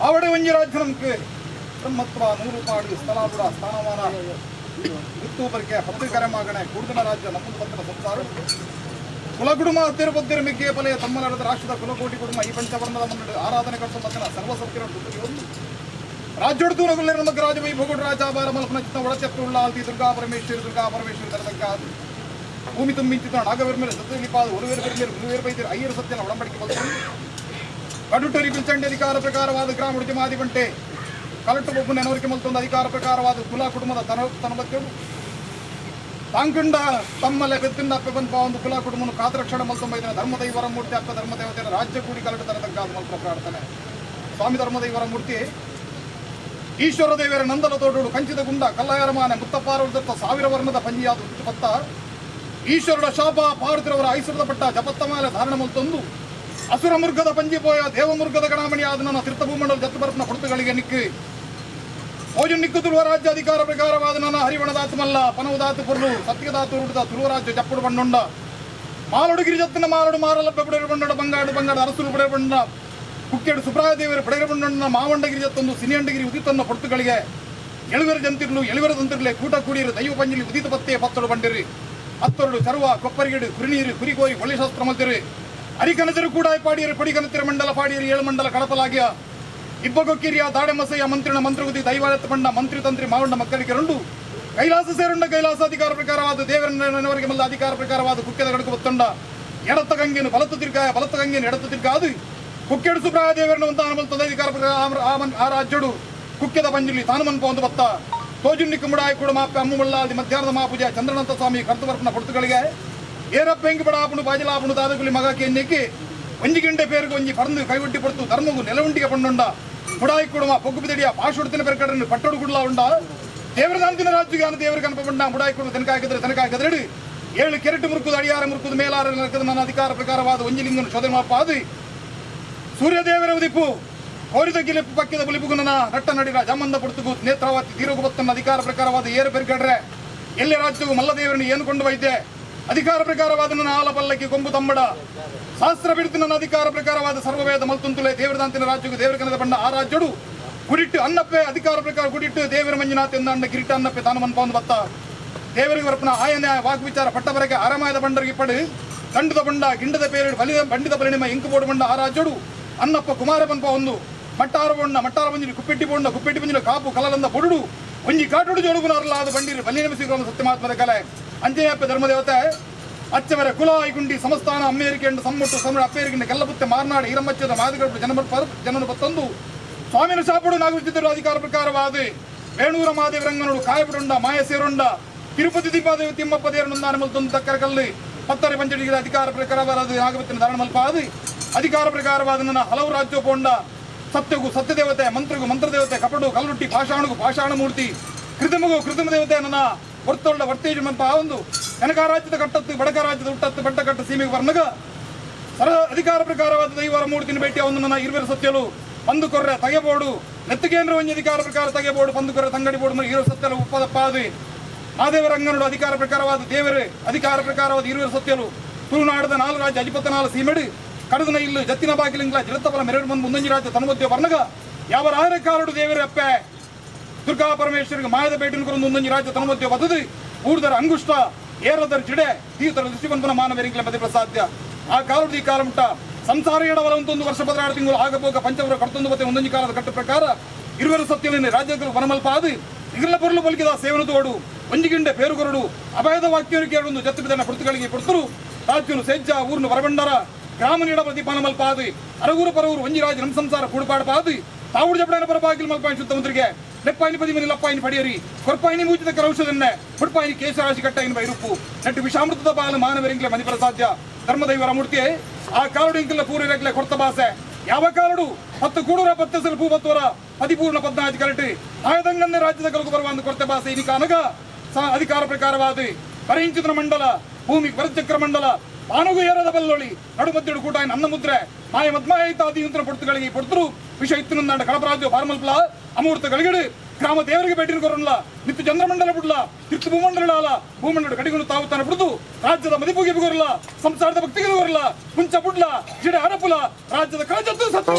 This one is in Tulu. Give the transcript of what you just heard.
ಆವಡೆ ಒಂಜಿ ರಾಜ್ಯ ನಮ್ಗೆ ಬ್ರಹ್ಮತ್ವ ನೂರು ಪಾಡು ಸ್ಥಳಾಬುಡ ಸ್ಥಾನಮಾನ ಗುತ್ತು ಬರಿಕೆ ಹತ್ತು ಕರೆ ಮಾಗಣೆ ಕೂಡ್ದನ ರಾಜ್ಯ ನಮ್ಮದು ಬತ್ತನ ಸಂಸಾರ ಕುಲಕುಡುಮ ತಿರುಪತ್ತಿರ ಮಿಕ್ಕೆ ಪಲೆಯ ತಮ್ಮನರದ ರಾಷ್ಟ್ರದ ಕುಲಕೋಟಿ ಕುಟುಂಬ ಈ ಪಂಚವರ್ಣದ ಮನ್ನಡು ಆರಾಧನೆ ಕಟ್ಟು ಮತ್ತನ ಸರ್ವಸೌಖ್ಯರ ಒಂದು ರಾಜ್ಯೋಡು ನಗುಲ್ಲೇರ ನಮಗ್ ರಾಜ ವೈಭೋಗುಡು ರಾಜಾಬಾರ ಮಲ್ಪನ ಚಿತ್ತ ಒಳಚೆಪ್ಪು ಉಳ್ಳ ಆಲ್ತಿ ದುರ್ಗಾ ಪರಮೇಶ್ವರಿ ದುರ್ಗಾ ಪರಮೇಶ್ವರಿ ತರತಕ್ಕ ಭೂಮಿ ತುಂಬಿಂಚಿತ ನಾಗವೇರ್ ಮೇಲೆ ಸತ್ಯಲಿಪಾದ ಒರುವೇರು ಬೆರ್ಮೇರು ಗುರುವೇರು ಬೈದಿರು ಅಯ್ಯರು ಸತ್ಯನ ಒಡಂಬಡಿಕೆ ಬಲ್ತು ಕಡುಟರಿ ಪಿಲ್ಚಂಡಿ ಅಧಿಕಾರ ಪ್ರಕಾರವಾದ ಗ್ರಾಮ ಉಡಿಜಮಾದಿ ಬಂಟೆ ಕಲಟು ಬೊಬ್ಬು ನೆನವರಿಕೆ ಮಲ್ತೊಂದು ಅಧಿಕಾರ ಪ್ರಕಾರವಾದ ಕುಲ ಕುಟುಂಬದ ತನ ತನಬತ್ತೆಡು ತಾಂಕಂಡ ತಮ್ಮಲೆ ಬೆತ್ತಿಂದ ಅಪ್ಪೆ ಬಂದ ಒಂದು ಕುಲ ಕುಟುಂಬನು ಕಾತರಕ್ಷಣ ಮಲ್ತೊಂಬೈದನ ಧರ್ಮದೈವರ ಮೂರ್ತಿ ಅಪ್ಪ ಧರ್ಮದೇವತೆಯ ರಾಜ್ಯ ಕೂಡಿ ಕಲಟು ತರತಕ್ಕಾದ ಮಲ್ಪ ಪ್ರಾರ್ಥನೆ. ಸ್ವಾಮಿ ಧರ್ಮದೈವರ ಮೂರ್ತಿ ಈಶ್ವರ ದೇವರ ನಂದಲ ತೋಟೋಡು ಕಂಚಿದ ಗುಂಡ ಕಲ್ಲಯರಮಾನೆ ಮುತ್ತಪ್ಪಾರದತ್ತ ಸಾವಿರ ವರ್ಣದ ಪಂಜಿಯಾದ ಪತ್ತ ಈಶ್ವರನ ಶಾಪ ಪಾರುತಿರವರ ಐಶ್ವರದ ಪಟ್ಟ ಜಪತ್ತ ಮೇಲೆ ಧಾರಣ ಮಲ್ತೊಂದು ಅಸುರ ಮುರ್ಗದ ಪಂಜಿ ಪೋಯ ದೇವಮುರ್ಗದ ಗಣಾಮಣಿ ಆದ ನನ್ನ ತೀರ್ಥಭೂಮಂಡಲ ಜತ್ತು ಬರಪನ ಕೊಡ್ತುಗಳಿಗೆ ನಿಕ್ಕು ಭೋಜನ ನಿಕ್ಕು ತುಳುವ ರಾಜ್ಯ ಅಧಿಕಾರ ಪ್ರಕಾರವಾದ ನನ್ನ ಹರಿವಣದಾತು ಮಲ್ಲ ಪನವದಾತು ಪೊರ್ಲು ಸತ್ಯದಾತು ಉರುಡುದ ತುಳುವ ರಾಜ್ಯ ಜಪ್ಪುಡು ಬಣ್ಣುಂಡ ಮಾಲೊಡು ಗಿರಿಜತ್ತಿನ ಮಾಲೊಡು ಮಾರಲ ಪೆಪುಡೆ ಬಂಡ ಬಂಗಾಡು ಬಂಗಾಡು ಅರಸುರು ಪಡೆ ಬಂಡ ಕುಕ್ಕೆಡು ಸುಬ್ರಾಯ ದೇವರು ಪಡೆಯ ಬಂಡಣ್ಣ ಮಾವಂಡ ಗಿರಿಜತ್ತೊಂದು ಸಿನಿಯಂಡಗಿರಿ ಉದಿತನ್ನ ಪೊರ್ತುಗಳಿಗೆ ಎಳುವೆರ ಜಂತಿರ್ಲು ಎಳುವೆರ ತಂತಿರ್ಲೆ ಕೂಟ ಕೂಡಿರು ದೈವ ಪಂಜಿಲಿ ಉದಿತ ಪತ್ತೆ ಪತ್ತಡು ಬಂಡಿರಿ ಹತ್ತೊರಡು ಚರುವ ಕೊಪ್ಪರಿಗಿಡು ಕುರಿನೀರು ಕುರಿಕೋರಿ ಒಳ್ಳೆಶಾಸ್ತ್ರ ಮಲ್ತಿರಿ ಅರಿಕನತಿರು ಕೂಡ ಪಾಡಿಯರು ಪಡಿಕನತಿರ ಮಂಡಲ ಪಾಡಿಯರು ಏಳು ಮಂಡಲ ಕಡಪಲಾಗಿಯ ಇಬ್ಬಗೊಕ್ಕಿರಿಯ ದಾಡೆಮಸೆಯ ಮಂತ್ರಿನ ಮಂತ್ರಗುದಿ ದೈವಾಲಯದ ಬಂಡ ಮಂತ್ರಿ ತಂತ್ರಿ ಮಾವಂಡ ಮಕ್ಕಳಿಗೆ ರಂಡು ಕೈಲಾಸ ಸೇರುಂಡ ಕೈಲಾಸ ಅಧಿಕಾರ ಪ್ರಕಾರವಾದ ದೇವರನ್ನವರಿಗೆ ಮಲ್ಲ ಅಧಿಕಾರ ಪ್ರಕಾರವಾದ ಕುಕ್ಕೆದ ಗಡುಕು ಬತ್ತಂಡ ಎಡತ್ತ ಗಂಗೆನು ಬಲತ್ತು ತಿರ್ಗಾಯ ಬಲತ್ತ ಗಂಗೆನು ಎಡತ್ತು ತಿರ್ಗಾದು ಕುಕ್ಕೆಡು ಸುಬ್ರಾಯ ದೇವರನ್ನು ಒಂದು ಅನುಮಲ್ತದ ಅಧಿಕಾರ ಪ್ರಕಾರ ಆ ರಾಜ್ಯಡು ಕುಕ್ಕೆದ ಪಂಜುಲಿ ತಾನು ಮನ್ಪ ಒಂದು ಬತ್ತ ತೋಜುಂಡಿ ಕುಂಬಡಾಯಿ ಕೂಡ ಮಾಪೆ ಅಮ್ಮುಮಳ್ಳಾದಿ ಮಧ್ಯಾಹ್ನದ ಮಾಪೂಜೆ ಚಂದ್ರನಂತ ಸ್ವಾಮಿ ಕರ್ತವರ್ಪನ ಪೊರ್ತುಗಳಿಗೆ ಏರಪ್ಪ ಹೆಂಗ್ ಬಡಾಪುಣು ಬಾಜಿಲಾಪುಣು ದಾದಗುಲಿ ಮಗ ಕೆನ್ನೆಕ್ಕಿ ಒಂಜಿ ಗಂಟೆ ಪೇರುಗು ಒಂಜಿ ಪರಂದು ಕೈವಟ್ಟಿ ಪಡ್ತು ಧರ್ಮಗು ನೆಲವುಂಟಿಗೆ ಪಂಡುಂಡ ಮುಡಾಯಿ ಕುಡುಮ ಪೊಗ್ಗು ಬಿದಡಿಯ ಪಾಶುಡ್ತಿನ ಪೆರ್ಕಡನ್ನು ಪಟ್ಟೊಡು ಕುಡ್ಲ ಉಂಡ ದೇವರ ದಾಂತಿನ ರಾಜ್ಯಗೆ ಅನು ದೇವರ ಕನಪ ಬಂಡ ಮುಡಾಯಿ ಕುಡುಮ ತನಕಾಕಿದ್ರೆ ತನಕಾಕಿದ್ರೆ ಏಳು ಕೆರಟು ಮುರುಕುದು ಅಡಿಯಾರ ಮುರುಕುದು ಮೇಲಾರ ನರಕದ ನನ್ನ ಅಧಿಕಾರ ಪ್ರಕಾರವಾದ ಒಂಜಿ ಲಿಂಗನು ಶೋಧನೆ ಮಾಪ ಅದು ಸೂರ್ಯದೇವರ ಉದಿಪು ಕೋರಿದ ಗಿಲಿಪು ಪಕ್ಕಿದ ಬುಲಿಪುಗುನ ನಟ್ಟ ನಡಿರ ಜಮ್ಮಂದ ಪುರ್ತುಗು ನೇತ್ರಾವತಿ ತೀರುಗು ಬತ್ತನ್ನ ಅಧಿಕಾರ ಪ್ರಕಾರವಾದ ಏರು ಪೆರ್ಗಡ್ರೆ ಎಲ್ಲೆ ರಾಜ್ಯವು ಮಲ್ಲದೇವರನ್ನು ಏನು ಕೊಂಡು ವೈದ್ಯ ಅಧಿಕಾರ ಪ್ರಕಾರವಾದ ನನ್ನ ಆಲ ಪಲ್ಲಕ್ಕಿ ಕೊಂಬು ತಮ್ಮಡ ಶಾಸ್ತ್ರ ಬಿಡ್ತು ನನ್ನ ಅಧಿಕಾರ ಪ್ರಕಾರವಾದ ಸರ್ವವೇದ ಮಲ್ತುಂತುಲೆ ದೇವರದಾಂತಿನ ರಾಜ್ಯಕ್ಕೂ ದೇವರ ಕನದ ಬಣ್ಣ ಆ ರಾಜ್ಯಡು ಗುಡಿಟ್ಟು ಅನ್ನಪ್ಪೆ ಅಧಿಕಾರ ಪ್ರಕಾರ ಗುಡಿಟ್ಟು ದೇವರ ಮಂಜುನಾಥ ಎಂದ ಅಣ್ಣ ಕಿರೀಟ ಅನ್ನಪ್ಪೆ ತಾನು ಮನ್ಪ ಒಂದು ಬತ್ತ ದೇವರಿಗೆ ವರ್ಪನ ಆಯನ ವಾಗ್ವಿಚಾರ ಪಟ್ಟಬರಗೆ ಅರಮಾಯದ ಬಂಡರಿಗೆ ಪಡು ಕಂಡದ ಬಂಡ ಗಿಂಡದ ಪೇರು ಬಲಿದ ಬಂಡಿದ ಪರಿಣಿಮ ಇಂಕು ಬೋಡು ಬಂಡ ಆ ರಾಜ್ಯಡು ಅನ್ನಪ್ಪ ಕುಮಾರ ಪನ್ಪ ಒಂದು ಮಟ್ಟಾರ ಬೊಂಡ ಮಟ್ಟಾರ ಬಂಜಿನ ಕುಪ್ಪೆಟ್ಟಿ ಬೊಂಡ ಕುಪ್ಪೆಟ್ಟಿ ಬಂಜಿನ ಕಾಪು ಕಲಲಂದ ಬೊಡುಡು ಒಂಜಿ ಕಾಟುಡು ಜೋಡುಗುನಾರಲ್ಲ ಬಂಡಿರು ಬಲಿ ನಮಿಸಿಗ್ರಮ ಸತ್ಯಮಾತ್ಮದ ಕಲೆ ಅಂಜನೇಯಪ್ಪ ಧರ್ಮದೇವತೆ ಅಚ್ಚವರ ಕುಲ ಐಗುಂಡಿ ಸಂಸ್ಥಾನ ಅಮ್ಮೇರಿಕೆಂಡು ಸಮ್ಮುಟ್ಟು ಸಮರ ಅಪ್ಪೇರಿಕೆಂಡು ಕೆಲ್ಲಪುತ್ತೆ ಮಾರ್ನಾಡು ಈರಮ್ಮಚ್ಚದ ಮಾದಿಗಡು ಜನರು ಜನರು ಬತ್ತೊಂದು ಸ್ವಾಮಿನ ಶಾಪುಡು ನಾಗವಿದ್ದರು ಅಧಿಕಾರ ಪ್ರಕಾರವಾದ ವೇಣೂರ ಮಾದೇವರಂಗನುಡು ಕಾಯಪುಡುಂಡ ಮಾಯ ಸೇರುಂಡ ತಿರುಪತಿ ದೀಪಾದೇವಿ ತಿಮ್ಮಪ್ಪ ದೇವರನ್ನು ಮಲ್ತೊಂದು ತಕ್ಕರ ಕಲ್ಲು ಪತ್ತರೆ ಪಂಚಡಿಗೆ ಅಧಿಕಾರ ಪ್ರಕಾರವಾದ ನಾಗಪತ್ತಿನ ಧಾರಣ ಮಲ್ಪಾದು ಅಧಿಕಾರ ಪ್ರಕಾರವಾದ ನನ್ನ ಹಲವು ರಾಜ್ಯೋಪೋಂಡ ಸತ್ಯಗು ಸತ್ಯದೇವತೆ ಮಂತ್ರಗು ಮಂತ್ರದೇವತೆ ಕಪಡು ಕಲ್ಲುಟ್ಟಿ ಪಾಷಾಣಗು ಪಾಷಾಣ ಮೂರ್ತಿ ಕೃತಮಗು ಕೃತಮ ದೇವತೆ ನನ್ನ ವರ್ತೊಳ್ಳ ವರ್ತೇಜ್ ಮಂಪ ಆ ಒಂದು ಕನಕ ರಾಜ್ಯದ ಕಟ್ಟತ್ತು ಬಡಕ ರಾಜ್ಯದ ಹುಟ್ಟತ್ತು ಬಡ್ಡ ಕಟ್ಟ ಸೀಮೆಗೆ ವರ್ಣಗ ಸರ ಅಧಿಕಾರ ಪ್ರಕಾರವಾದ ದೈವರ ಮೂರ್ತಿನ ಭೇಟಿ ಅವನು ನನ್ನ ಇರುವೆರ ಸತ್ಯಲು ಪಂದು ಕೊರ್ರೆ ತಗೆಬೋಡು ನೆತ್ತಿಗೇಂದ್ರ ಒಂಜಿ ಅಧಿಕಾರ ಪ್ರಕಾರ ತಗೆಬೋಡು ಪಂದು ಕೊರ್ರೆ ತಂಗಡಿ ಬೋಡು ಇರುವ ಸತ್ಯಲು ಉಪ್ಪದಪ್ಪಾದು ಮಾದೇವರ ಅಂಗನುಡು ಅಧಿಕಾರ ಪ್ರಕಾರವಾದ ದೇವರು ಅಧಿಕಾರ ಪ್ರಕಾರವಾದ ಇರುವೆರ ಸತ್ಯಲು ತುಳುನಾಡದ ನಾಲ್ಕು ರಾಜ್ಯ ಅಜಿಪತ್ತ ನಾಲ್ ಸೀಮೆಡು ಕಡದನ ಇಲ್ಲು ಜತ್ತಿನ ಬಾಗಿಲಿಂಗ್ಲ ಜಲತಬಲ ಮೆರಡು ಬಂದು ಮುಂದೊಂಜಿ ರಾಜ್ಯ ತನುಮಧ್ಯ ವರ್ಣಗ ಯಾವ ರಾಯರ ಕಾಲಡು ದೇವರ ಅಪ್ಪೆ ದುರ್ಗಾ ಪರಮೇಶ್ವರಿಗೆ ಮಾಯದ ಬೇಟಿನ ಕುರಂದು ಒಂದೊಂಜಿ ರಾಜ್ಯ ತನುಮಧ್ಯ ಬದದು ಊರ್ದರ ಅಂಗುಷ್ಟ ಏರದರ ಜಿಡೆ ತೀತರ ದೃಷ್ಟಿಬಂಧನ ಮಾನವರಿಂಗ್ಲ ಮಧ್ಯೆ ಪ್ರಸಾದ್ಯ ಆ ಕಾಲುಡು ಈ ಕಾಲ ಮುಟ್ಟ ಸಂಸಾರ ಎಡವಲ ಒಂದೊಂದು ವರ್ಷ 16 ತಿಂಗಳು ಆಗಬೋಗ ಪಂಚವರ ಕರ್ತೊಂದು ಮತ್ತೆ ಒಂದೊಂದು ಕಾಲದ ಕಟ್ಟು ಪ್ರಕಾರ ಇರುವರು ಸತ್ಯವನ್ನು ರಾಜ್ಯಗಳು ವನಮಲ್ಪ ಅದು ಇಗಲ ಪೊರುಳು ಬಲಿಕಿದ ಸೇವನ ತೋಡು ಒಂಜಿಗಿಂಡೆ ಪೇರುಗರುಡು ಅಭಯದ ವಾಕ್ಯರಿಗೆ ಒಂದು ಜತ್ತು ಬಿದನ ಪುರ್ತುಗಳಿಗೆ ಪುರ್ತರು ರಾಜ್ಯನು ಸೇಜ್ಜ ಊರ್ನು ವರಬಂಡರ ಗ್ರಾಮ ನೀಡ ಪ್ರತಿಪಾನ ಮಲ್ಪಾದು ಅರಗೂರು ಪರವೂರು ಒಂಜಿ ರಾಜ ನಮ್ ಸಂಸಾರ ಕೂಡುಪಾಡು ಪಾದು ತಾವುಡು ಜಪಡನ ಪರಬಾಗಿಲು ಮಲ್ಪಾಯಿನ ಶುದ್ಧವಂತರಿಗೆ ಲೆಪ್ಪಾಯಿನ ಪದಿಮನಿ ಲಪ್ಪಾಯಿನ ಪಡಿಯರಿ ಕೊರ್ಪಾಯಿನಿ ಮೂಚಿದ ಕರೌಷಧನ್ನೆ ಪುಡ್ಪಾಯಿನಿ ಕೇಶರಾಶಿ ಕಟ್ಟಾಯಿನ ಬೈರುಪ್ಪು ನೆಟ್ಟು ವಿಷಾಮೃತದ ಪಾಲು ಮಾನವರಿಂಗ್ಲೆ ಮನಿಪರ ಸಾಧ್ಯ ಧರ್ಮದೈವರ ಮೂರ್ತಿ ಆ ಕಾಲುಡು ಇಂಕಲ್ಲ ಪೂರ್ವರಗ್ಲೆ ಕೊರ್ತ ಬಾಸೆ ಯಾವ ಕಾಲುಡು 10 ಕೂಡುರ ಪತ್ತೆಸಲು ಪೂಬತ್ತೋರ ಪದಿಪೂರ್ಣ ಪದ್ನಾಜ್ ಕರಟಿ ಆಯದಂಗನ್ನೇ ರಾಜ್ಯದ ಕಲಕು ಬರುವ ಒಂದು ಕೊರತೆ ಬಾಸೆ ಇನಿ ಕಾನಗ ಅಧಿಕಾರ ಪ್ರಕಾರವಾದ ಪರಿಂಚಿತನ ಮಂಡಲ ಭೂಮಿ ವರಚಕ್ರ ಮಂಡಲ ಪಾನುಗು ಏರದ ಬಲ್ಲೊಳಿ ನಡುಮಧ್ಯಡು ಕೂಟಾಯಿನ ಅನ್ನ ಮುದ್ರೆ ಮಾಯ ಮದ್ಮಾಯಿತಾದಿ ಯಂತ್ರ ಪೊರ್ತುಗಳಿಗೆ ಪೊರ್ತರು ವಿಷ ಇತ್ತು ಕಳಪರಾಜ್ಯ ಬಾರ್ಮಲ್ಪಲ ಅಮೂರ್ತ ಗಳಿಗಡು ಗ್ರಾಮ ದೇವರಿಗೆ ಭೇಟಿ ಕೊರಲ್ಲ ನಿತ್ಯ ಚಂದ್ರಮಂಡಲ ಬಿಡ್ಲ ತಿರ್ತು ಭೂಮಂಡಲ ಭೂಮಂಡಲ ಕಡಿಗುನು ತಾವು ತಾನು ಬಿಡುದು ರಾಜ್ಯದ ಮದಿಪುಗೆ ಬರಲ್ಲ ಸಂಸಾರದ ಭಕ್ತಿಗೆ ಬರಲ್ಲ ಮುಂಚ ಬುಡ್ಲ ಜಿಡೆ ಹರಪುಲ ರಾಜ್ಯದ ಕಳಜದ್ದು ಸತ್ತು.